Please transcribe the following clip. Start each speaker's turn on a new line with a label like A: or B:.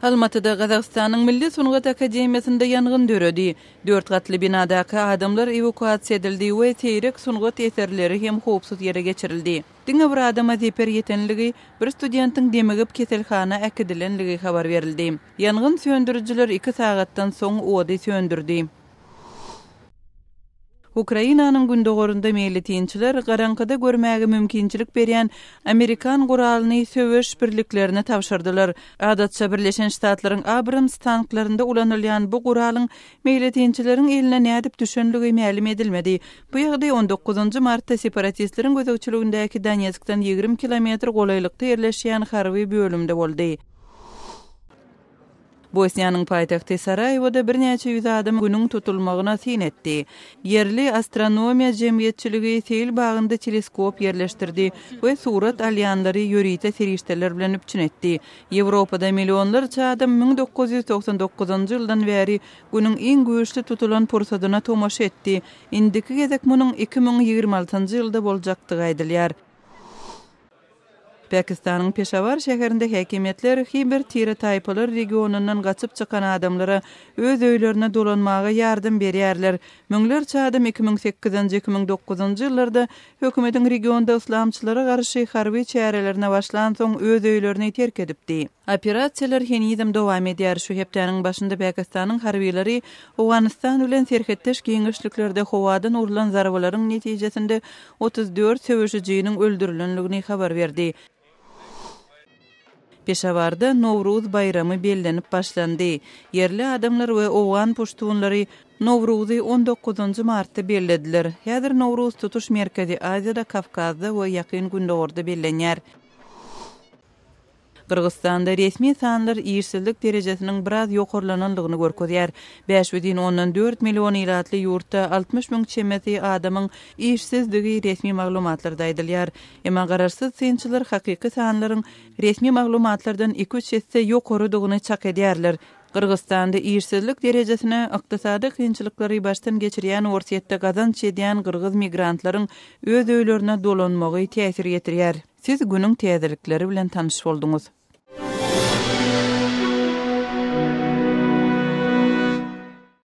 A: Almatyda Gazagystanyň Milli sungat akademiýasynda ýangyn döredi. Dört gatly binadaky adamlar ewakuasiýa edildi we seýrek sungat eserleri hem howpsuz ýere geçirildi. Diňe bir adama zeper ýetenligi, bir studentiň demigip keselhana äkidilenligi habar berildi. Ýangyn söndürijiler iki sagatdan soň ody söndürdi. Ukrainanyň gündogarynda meýletinçiler garaňkyda görmäge mümkinçilik berýän amerikan guralyny söweş birliklerine tabşyrdylar. Adatça Birleşen Ştatlaryň Abrams tanklarynda ulanylýan bu guralyň meýletinçileriň eline nädip düşenligi mälim edilmedi. Bu ýagdaý on dokuzynjy martda separatistleriň gözegçiligindäki Donetskden 20 kilometr golaýlykda ýerleşýän harby bölümde boldy. Bosniýanyň paýtagty Saraýewoda birnäçe ýüz adam Günüň tutulmagyna syn etdi. Ýerli astronomiýa jemgyýetçiligi seýil bagynda teleskop ýerleşdirdi we surat alýanlary ýörite serişdeler bilen üpjün etdi. Ýewropada millionlarça adam 1999-njy ýyldan bäri Günüň iň güýçli tutulan pursadyna tomaşa etdi. Indiki gezek munuň 2026-njy ýylda boljakdygy aýdylýar. Pakistanyň Peşawar şäherinde häkimiýetler Hiber tire-taýpalar regionyndan gaçyp çykan adamlara öz öýlerine dolanmaga ýardam berýärler. Müňlerçe adam 2008-nji, 2009-njy ýyllarda hökümetiň regionda yslamçylara garşy harby çärelerine başlansoň öz öýlerini terk edipdi. Operasiýalar henizem dowam edýär. Şu hepdäniň başynda Pakistanyň harbylary Owganystan bilen serhetdeş giňişliklerde howadan urlan zarbalaryň netijesinde 34 söweşijiniň öldürilendigini habar berdi. Peşawarda Nowruz baýramy bellenip başlandy. Ýerli adamlar we owgan puştunlary Nowruzy on dokuzynjy martda bellediler. Häzir Nowruz tutuş Merkezi Aziýada, Kawkazda we Ýakyn Gündogarda bellenýär. Gyrgyzystanda resmi sanlar işsizlik derejesiniň biraz ýokarlanandygyny görkezýär. 5,4 million ilatly ýurtda 60 müň çemesi adamyň işsizdigi resmi maglumatlarda aýdylýar. Emma garaşsyz synçylar hakyky sanlaryň resmi maglumatlardan iki-üç esse ýokarydygyny çak edýärler. Gyrgyzystanda işsizlik derejesine ykdysady kynçylyklary başdan geçirýän Orsýetde gazanç edýän gyrgyz migrantlaryň öz öýlerine dolanmagy täsir ýetirýär. Siz günüň täzelikleri bilen tanyş bolduňyz.